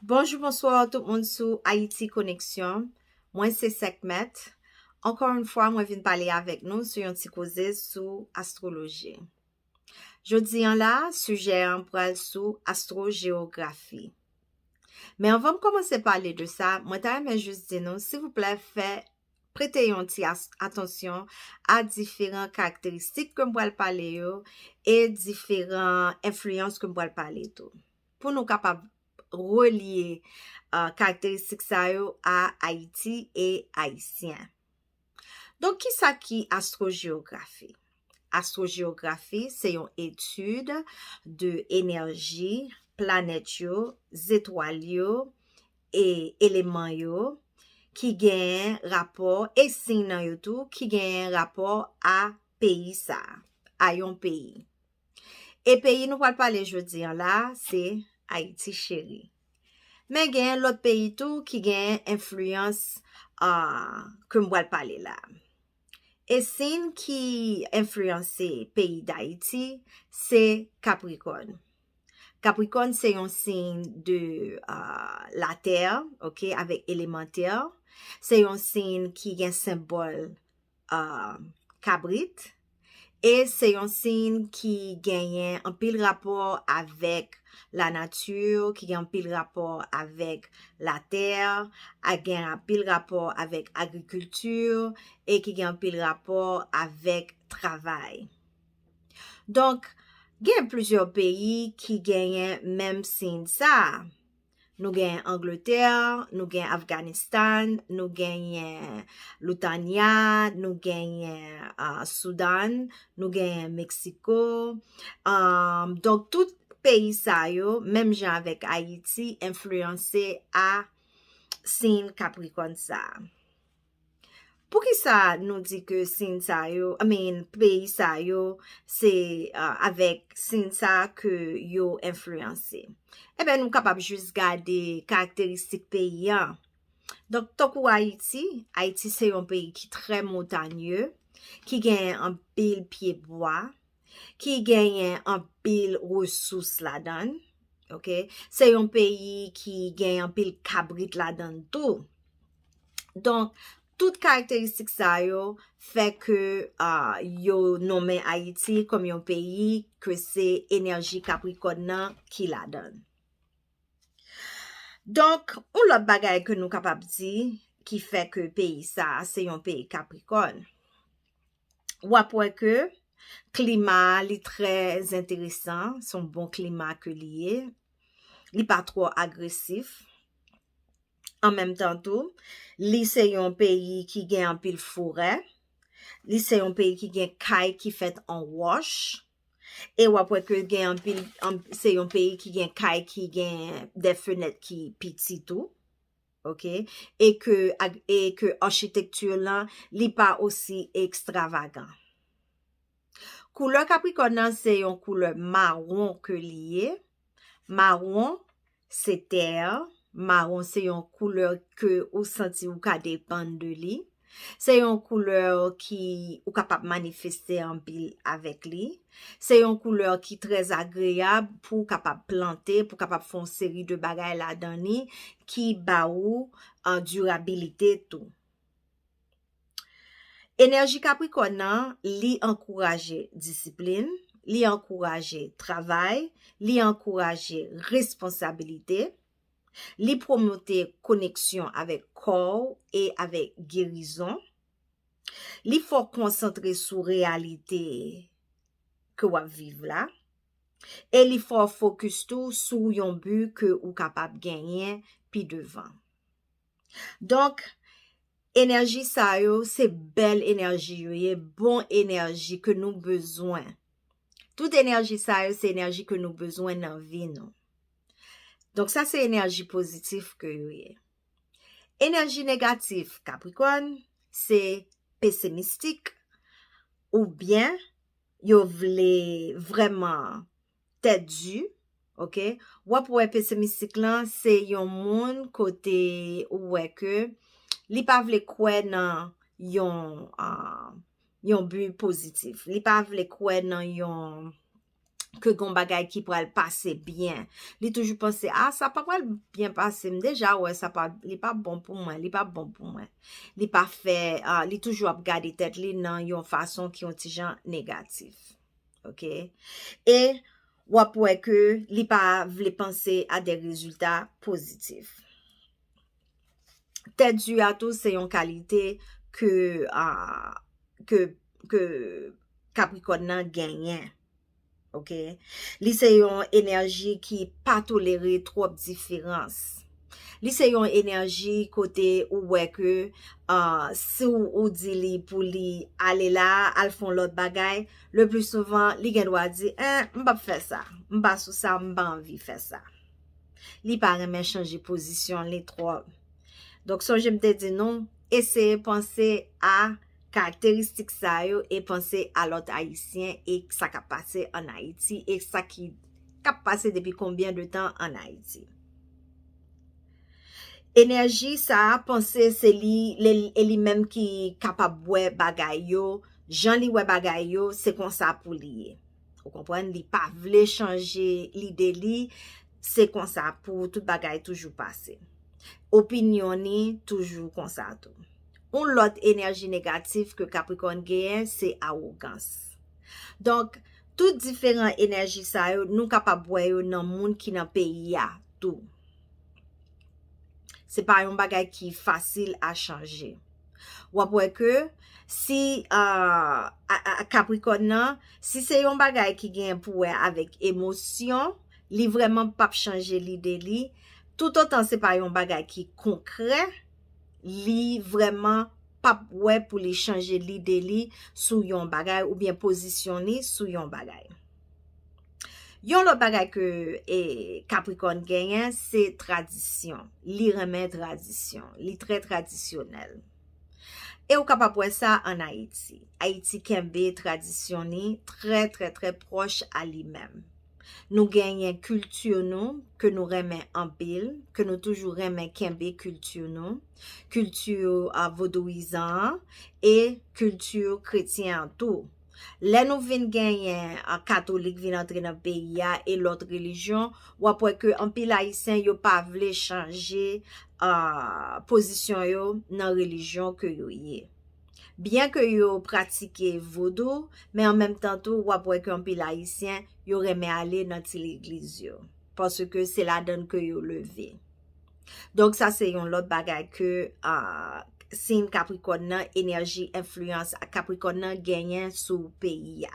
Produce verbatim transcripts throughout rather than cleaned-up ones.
Bonjou, bonswa tout moun sou Ayiti Koneksyon. Mwen se Sekhmet. Ankò yon fwa, mwen vin pale avèk nou sou yon ti koze sou astwoloji. Jodi an la, sijè an pral sou astwojewografi. Men anvan m kòmanse pale de sa, mwen ta renmen jis di nou, silvouplè, fè prete yon ti as- atansyon a diferan karakteristik ke m pral pale yo e diferan enfliyans ke m pral pale tou. Pou nou kapab relye uh, karakteristik sa yo a Ayiti e Ayisyen. Donk, kisa ki astwojewografi? Astwojewografi se yon etid de enèji planèt yo, zetwal yo e eleman yo ki gen rapò e siy nan yo tou ki gen rapò a peyi sa, a yon peyi. E peyi nou pral pale jodi an la, se Ayiti cheri. Men gen lòt peyi tou ki gen enfliyans uh, ke m pral pale la. E siy ki enfliyanse peyi Dayiti, se Kaprikòn. Kaprikòn se yon siy de uh, latè, ok, avèk eleman tè. Se yon siy ki gen senbòl uh, kabrit. E se yon siy ki genyen anpil rapò avèk lanati, ki gen anpil rapò avèk latè, a gen anpil rapò avèk agrikilti e ki gen anpil rapò avèk travay. Donk, gen plizyè peyi ki genyen menm siy sa a. Nou gen Angletè, nou gen Afganistan, nou genyen Lutanya, nou genyen uh, Soudan, nou genyen Meksiko. Um, donk, tout peyi sa yo, menm jan avèk Ayiti, enfliyanse a siy Kaprikòn sa a. Poukisa nou di ke siy sa yo, I mean, peyi sa yo, se uh, avèk siy sa ke yo enfliyanse? Eben, nou kapab jis gade karakteristik peyi an. Donk, tankou Ayiti, Ayiti se yon peyi ki trè montanye, ki gen anpil pye bwa, ki genyen anpil resous ladan l. Ok? Se yon peyi ki gen anpil kabrit ladan l tou. Donk, tout karakteristik sa yo fè ke uh, yo nonmen Ayiti kòm yon peyi ke se enèji Kaprikòn nan ki ladan l. Donk, yon lòt bagay ke nou kapab di ki fè ke peyi sa a se yon peyi Kaprikòn. W ap wè ke klima li trè enteresan, se yon bon klima ke li ye. Li pa twò agresif. An menm tan tou, li se yon peyi ki gen anpil forè. Li se yon peyi ki gen kay ki fèt an wòch. E w ap wè ke gen anpil, an, se yon peyi ki gen kay ki gen de fenèt ki piti tou. Ok? E ke, e ke achitekti lan, li pa osi ekstravagan. Koulè Kaprikòn nan se yon koulè mawon ke li ye. Mawon, se tè. Mawon se yon koulè ke ou santi ou ka depann de li. Se yon koulè ki ou kapab manifeste anpil avèk li. Se yon koulè ki trè agreyab pou w kapab plante, pou w kapab fè yon seri de bagay ladan li ki ba ou an dirabilite tou. Enèji Kaprikòn nan, li ankouraje disiplin, li ankouraje travay, li ankouraje responsabilite, li pwomote koneksyon avèk kò w e avèk gerizon. Li fè w konsantre sou reyalite ke w ap viv la. E li fè w fokis tou sou yon bi ke ou kapab genyen pi devan. Donk, enèji sa yo, se bèl enèji yo ye, bon enèji ke nou bezwen. Tout enèji sa yo, se enèji ke nou bezwen nan vi nou. Donk, sa se enèji pozitif ke yo ye. Enèji negatif Kaprikòn, se pesimistik, oubyen yo vle vrèman tèt di, ok? W ap wè pesimistik lan, se yon moun kote ou wè ke li pa vle kwè nan yon, ah, yon bi pozitif. Li pa vle kwè nan yon ke gen yon bagay ki pral pase byen. Li toujou panse, ah, sa pa pral byen pase, m deja wè sa pa, li pa bon pou mwen, li pa bon pou mwen. Li pa fè, ah, li toujou ap gade tèt li nan yon fason ki yon ti jan negatif. Ok? E w ap wè ke li pa vle panse a de rezilta pozitif. Tèt di a tou se yon kalite ke, ah, ke, ke Capricorne nan genyen. Ok? Li se yon enèji ki pa tolere twòp diferans. Li se yon enèji kote ou wè ke, ah, si w, ou di li pou li ale la, al fè yon lòt bagay, le pli souvan, li gen dwa di, en, m p ap fè sa. M pa sou sa, m pa anvi fè sa. Li pa renmen chanje pozisyon li twòp. Donk, sonje m te di nou, eseye panse a karakteristik sa yo e panse a lòt Ayisyen e sa k ap pase ann Ayiti e sa ki, k ap pase depi konbyen de tan ann Ayiti. Enèji sa a, panse se li, li, e li menm ki kapab wè bagay yo, jan li wè bagay yo, se konsa pou li ye. Ou konprann? Li pa vle chanje lide li, se konsa pou tout bagay toujou pase. Opinyon ni toujou konsa tou. Yon lòt enèji negatif ke Capricorne genyen, se awogans. Donk, tout diferan enèji sa yo, nou kapab wè yo nan moun ki nan peyi a tou. Se pa yon bagay ki fasil a chanje. W ap wè ke si, ah, a, a, Capricorne nan, si se yon bagay ki gen pou wè avèk emosyon, li vrèman p ap chanje lide li. Toutotan se pa yon bagay ki konkrè, li vrèman p ap wè pou li chanje lide li sou yon bagay oubyen pozisyon li sou yon bagay. Yon lòt bagay ke, e, Capricorne genyen, se tradisyon. Li renmen tradisyon. Li trè tradisyonèl. E ou kapab wè sa ann Ayiti. Ayiti kenbe tradisyon ni trè, trè, trè pwòch a li menm. Nou genyen kilti nou, ke nou renmen anpil, ke nou toujou renmen kenbe kilti nou, kilti, a, vodouyizan an e kilti kretyen an tou. Lè nou vin genyen, a, katolik vin antre nan peyi a e lòt relijyon, w ap wè ke anpil Ayisyen yo pa vle chanje, a, pozisyon yo nan relijyon ke yo ye. Byen ke yo pratike vodou, men an menm tan tou, w ap wè ke anpil Ayisyen, yo renmen ale nan ti legliz yo, paske se ladann ke yo leve. Donk, sa se yon lòt bagay ke, a, siy Capricorne nan, enèji enfliyans Capricorne nan genyen sou peyi a.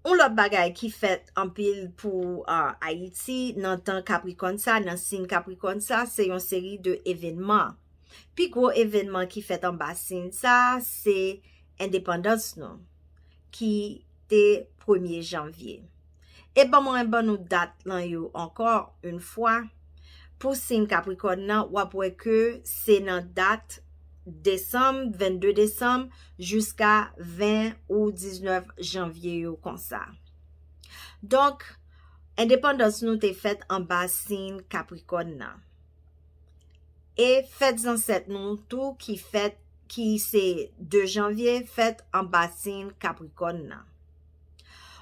Yon lòt bagay ki fèt anpil pou, a, Ayiti nan tan Capricorne sa, nan siy Capricorne sa, se yon seri de evènman. Pi gwo evènman ki fèt anba siy sa, se endepandans nou, ki te premye janvye. E ban mwen ban nou dat lan yo ankò yon fwa. Pou siy Capricorne nan, w ap wè ke se nan dat desanm, vennde desanm, jiska ven ou diznèf janvye yo konsa. Donk, endepandans nou te fèt anba siy Capricorne nan. E fèt zansèt nou tou ki fèt, ki se de janvye, fèt anba siy Capricorne nan.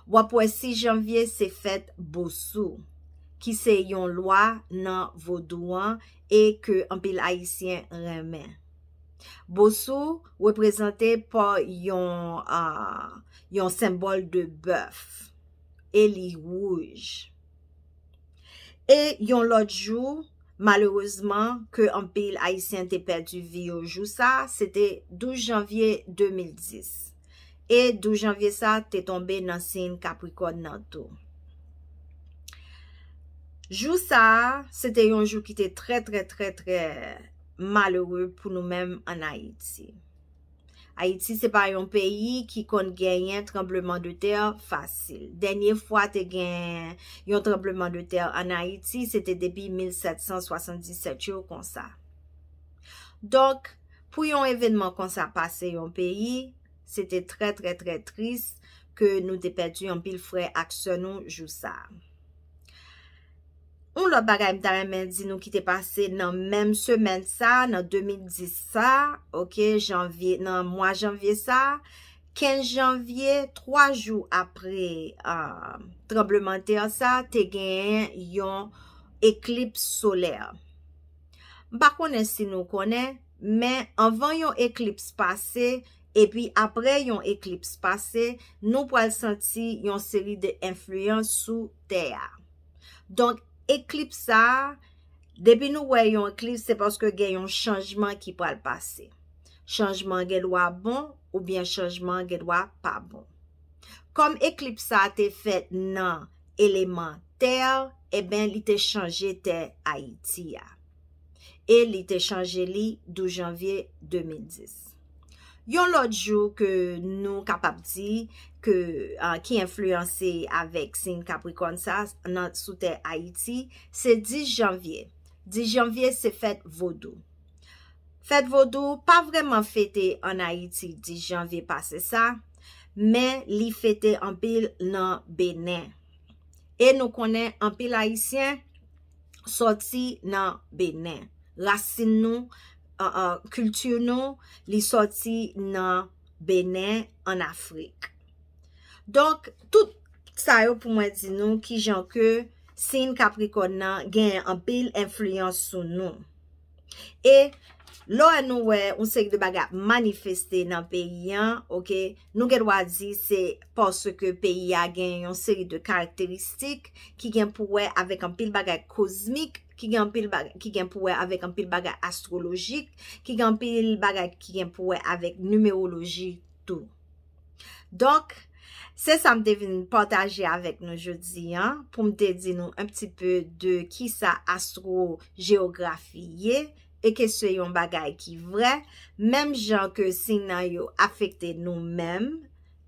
W ap wè sis janvye se fèt Bosou, ki se yon lwa nan vodou an e ke anpil Ayisyen renmen. Bosou reprezante pa yon, a, yon senbòl de bèf e li wouj. E yon lòt jou, malerezman, ke anpil Ayisyen te pèdi vi yo jou sa, se te douz janvye de mil dis. E douz janvye sa te tonbe nan siy Capricorne nan tou. Jou sa a, se te yon jou ki te trè, trè, trè, trè malere pou nou menm ann Ayiti. Ayiti se pa yon peyi ki konn genyen tranbleman de tè fasil. Dènye fwa te gen yon tranbleman de tè ann Ayiti, se te depi mil sèt san swasanndisèt yo konsa. Donk, pou yon evènman konsa pase yon peyi, se te trè, trè, trè tris ke nou te pèdi anpil frè ak sè nou jou sa a. Yon lòt bagay m ta renmen di nou ki te pase nan menm semèn sa, nan de mil dis sa, ok, janvye, nan mwa janvye sa, kenz janvye, twa jou apre, ah, tranblemanntè sa, te genyen yon eklips solè. M pa konnen si nou konnen, men anvan yon eklips pase, epi apre yon eklips pase, nou pral santi yon seri de enfliyans sou tè a. Donk, eklips sa a, depi nou wè yon eklips, se paske gen yon chanjman ki pral pase. Chanjman gen dwa bon, oubyen chanjman gen dwa pa bon. Kòm eklips sa a te fèt nan eleman tè, eben, li te chanje tè Ayiti a. E li te chanje li douz janvye de mil dis. Yon lòt jou ke nou kapab di ke, ah, ki enfliyanse avèk siy Kaprikòn sa nan, sou tè Ayiti, se dis janvye. Dis janvye se fèt vodou. Fèt vodou pa vrèman fete ann Ayiti dis janvye pase sa, men li fete anpil nan Benen. E nou konnen anpil Ayisyen sòti nan Benen. Rasin nou, an, an, kilti nou, li sòti nan Benen, ann Afrik. Donk, tout sa yo pou mwen di nou kijan ke siy Kaprikòn nan genyen anpil enfliyans sou nou. E lè nou wè yon seri de bagay ap manifeste nan peyi an, oke, nou gen dwa di se paske peyi a gen yon seri de karakteristik ki gen pou wè avèk anpil bagay kozmik, ki gen anpil bagay, ki gen pou wè avèk anpil bagay astwolojik, ki gen anpil bagay ki gen pou wè avèk nimewoloji tou. Donk, se sa m te vin pataje avèk nou jodi a, pou m te di nou un petit peu de kisa astwojewografi ye, e ke se yon bagay ki vrè, menm jan ke siy nan yo afekte nou menm,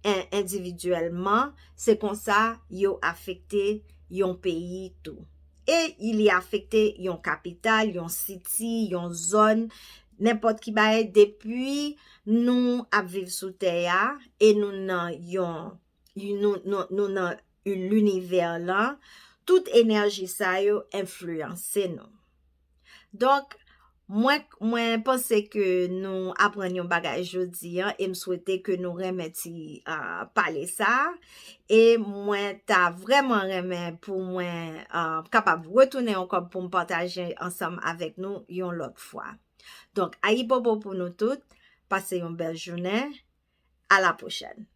en-, endividyèlman, se konsa yo afekte yon peyi tou. E li afekte yon kapital, yon siti, yon zòn, nenpòt ki bagay, depi nou ap viv sou tè a, e nou nan yon, nou, nou, nou nan linivè lan, tout enèji sa yo enfliyanse nou. Donk, mwen, mwen panse ke nou aprann yon bagay jodi a, e m swete ke nou renmen ti, ah, pale sa a. E mwen ta vrèman renmen pou mwen, ah, kapab retounen ankò pou m pataje ansanm avèk nou yon lòt fwa. Donk, ayibobo pou nou tout. Pase yon bèl jounen. À la prochaine.